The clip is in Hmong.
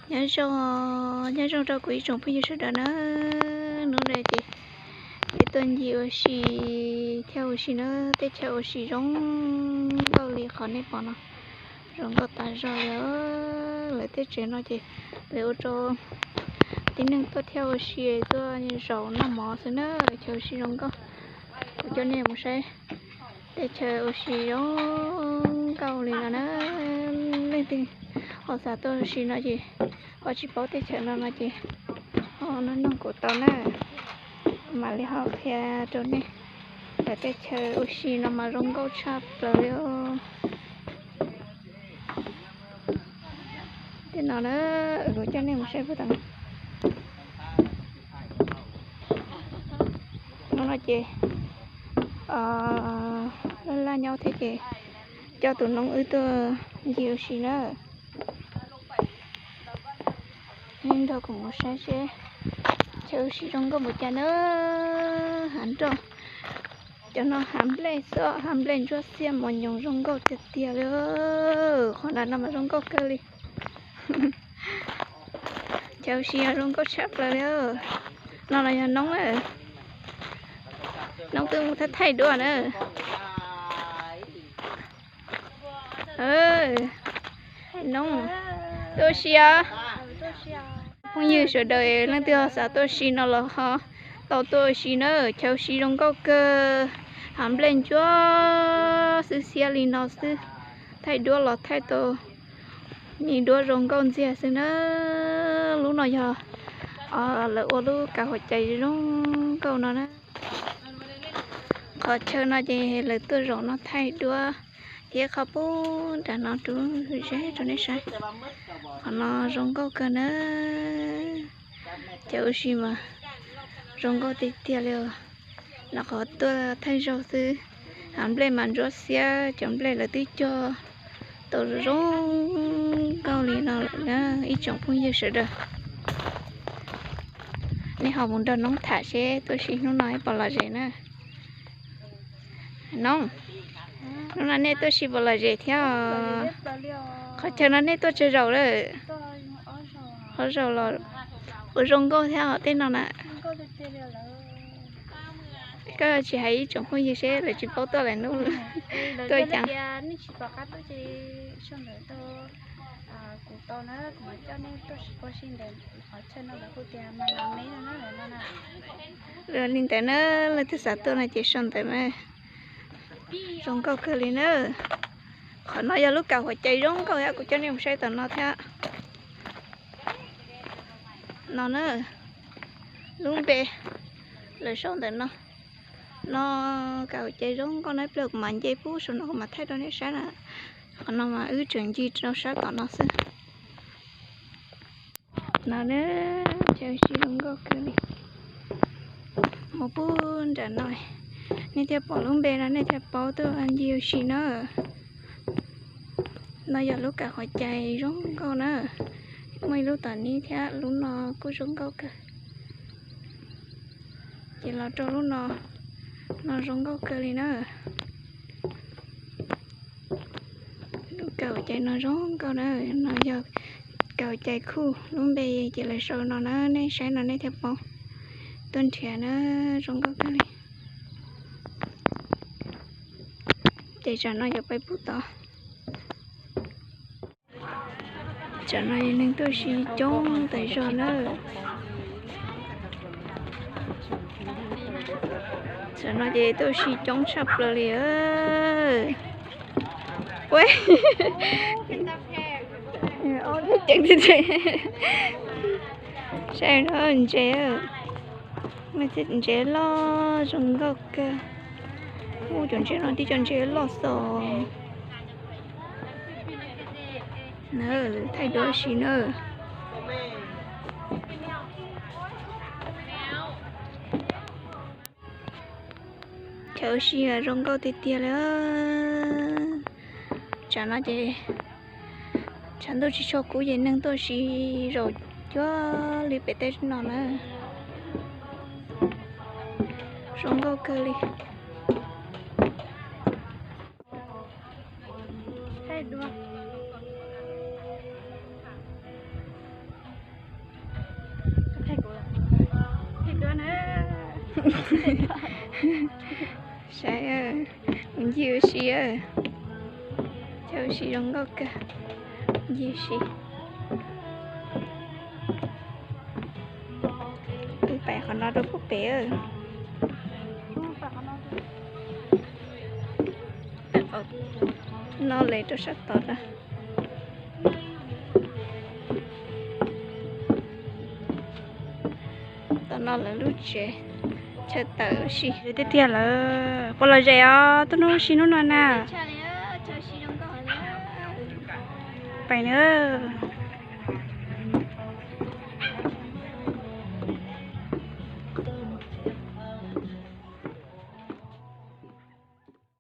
Nyob zoo, nyob zoo rau kuv ib tsoom phooj ywg sawv daws na. Hnub no ces peb tuaj ncig ua si, thiab ua si na, teb chaws ua si zoo nkauj li qhov nej pom no, zoo nkauj tas zog li. Lawv tej tsev no ces lawv ua rau tib neeg tuaj thiab ua si, tuaj zaum noj mov xwb na, chaw ua si zoo nkauj. Kuv coj nej mus saib teb chaws ua si zoo nkauj li no na. Leej twg ho xav tuaj ua si no ces ho tsis paub teb chaws no no ces ho nug nug kuv tau na, mam li ho qhia rau nej. Lawv teb chaws ua si no mas zoo nkauj tshaj plaws li os. Tej no na, kuv coj nej mus saib puag tom no. Hnub no ces laj laj nyob thiab ces coj tus noob wb tuaj ncig ua si na. Nej nrog kuv mus saib seb chaw ua si zoo nkauj npaum cas na. Hav nroj, cov no hav nplej xwb, hav nplej ntsuab xiab mos nyoos zoo nkauj tiag tiag li. Qhov nram no mas zoo nkauj kawg li. Chaw ua si zoo nkauj tshaj plaws li. No los yog noob na. Noob twb mus thaij thaij duab na. Noob, tuaj ua si os. Phooj ywg sawv daws leej twg xav tuaj ua si no los ho tau tuaj ua si na, chaw ua si zoo nkauj kawg. Hav nplej ntsuab xwb xiab li no xwb, thaij duab los thaij tau me duab zoo nkauj ntxiag xwb na. Lub no yog lawv ua lub kav huam cai zoo nkauj no na. Qhov chaw no ces lawv tuaj zaum no thaij duab thiab qhov puag nram no rub ze rau nej saib. Qhov no zoo nkauj kawg na. Chaw ua si mas zoo nkauj tiag tiag li. No qhov tuaj thaij zaug xwb, hav nplej mas ntsuab xiab, cov nplej lawv twb cog tau zoo nkauj li no lawm na ib tsoom phooj ywg sawv daws. Nej ho mus nrog noob tham seb tuaj si hnub no puas lom zem na. Noob, hnub no nej tuaj si puas lom zem thiab? Qhov chaw no nej tuaj tsawg zaus lawm? Ob zaus los. Puas zoo nkauj thiab tej no na? Koj tsis hais ib tsoom phooj ywg seb lawv tsis paub tuaj lawm hnub tuaj cas. Li ntawd na, leej twg xav tuaj no ces sau ntawv na. Zoo nkauj kawg li na. Qhov no yog lub kav huam cai zoo nkauj thiab, kuv coj nej mus saib tom no thiab. No na, lub npe lawv sau ntawm no. No kav huam cai zoo nkauj na, ib pliag kuv mam nce pub saum no kuv mam thaij rau nej saib na. Qhov no mas wb tseem ncig rau sab tom no xwb. No na, chaw ua si zoo nkauj kawg li. Mus pub nram no, nej thiaj pom lub npe no nej thiaj paub tuaj ncig ua si na. No yog lub kav huam cai zoo nkauj na. Muaj ib lub tom nib thiab, lub no kuj zoo nkauj kawg. Ces los rau lub no, no zoo nkauj kawg li na. Lub kav huam cai no zoo nkauj na, no yog kav huam cai khuj, lub npe ces lawv sau no na, nej saib no nej thiaj paub. Tuaj nrhiav na, zoo nkauj kawg li. Ces tsam no yuav pais pub tod. Tsam no neeg tuaj si coob tas zog na. Tsam no ces tuaj si coob tshaj plaws li. Saib no ntses, ntses loj zoo nkauj kawg. Ub, cov ntses no tib co ntses loj xos. Na, thaij duab si na. Chaw ua si zoo nkauj tiag tiag li. Tsam no ces tshav ntuj tsis tshua kub ces neeg tuaj si zaum cuag li pem tej no na. Zoo nkauj kawg li. Saib, ua ncig ua si, chaw ua si zoo nkauj kawg. Ncig ua si. Peb pais qhov no rau pub pem. No lawv rau sab tod na. Tom no lawv lub tsev, chaw tawm ua si. Tiag tiag lawm, puas lom zem os, tuaj ua si hnub no na. Pais na.